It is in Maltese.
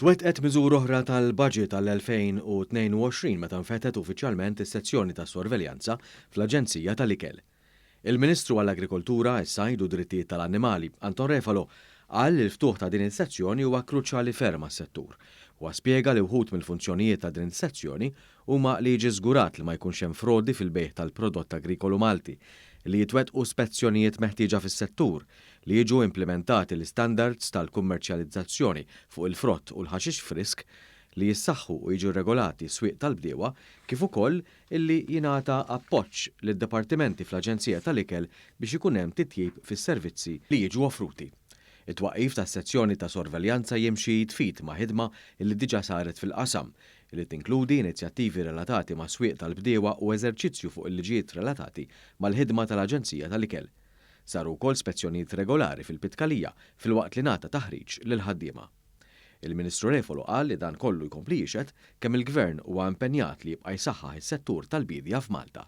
Twettqet miżura oħra tal-Budget għall-2022 meta nfetħet uffiċjalment is-sezzjoni ta' sorveljanza fl-Aġenzija tal-Ikel. Il-Ministru għall-Agrikoltura, is-Sajd u Drittijiet tal-Annimali, Anton Refalo, qal li l-ftuħ ta' din is-sezzjoni huwa kruċjali ferm għas-settur. Huwa spjega li wħud mill-funzjonijiet ta' din is-sezzjoni huma li jiġi żgurat li ma jkunx hemm frodi fil-bejgħ tal-prodott agrikolu Malti, li jitwettqu spezzjonijiet meħtieġa fis-settur, li jiġu implimentati l-istandards tal-kummerċjalizzazzjoni fuq il-frott u l-ħaxix frisk, li jissaħħu u jiġu regolati s-swieq tal-bdiewa kif ukoll illi jingħata appoġġ lid-dipartimenti fl-Aġenzija tal-Ikel biex ikun hemm titjib fis-servizzi li jiġu offruti. It-twaqqif tas-sezzjoni ta' sorveljanza jimxi id f'id ma' ħidma li diġà saret fil-qasam, li tinkludi inizjattivi relatati ma' swieq tal-bdiewa u eżerċizzju fuq il-liġijiet relatati mal-ħidma tal-Aġenzija tal-Ikel. Saru wkoll spezzjonijiet regolari fil-Pitkalija filwaqt li ngħata taħriġ lill-ħaddiema. Il-Ministru Refalo qal li dan kollu jkompli jixhed kemm il-Gvern huwa impenjat li jibqa' jsaħħaħ is-settur tal-biedja f'Malta.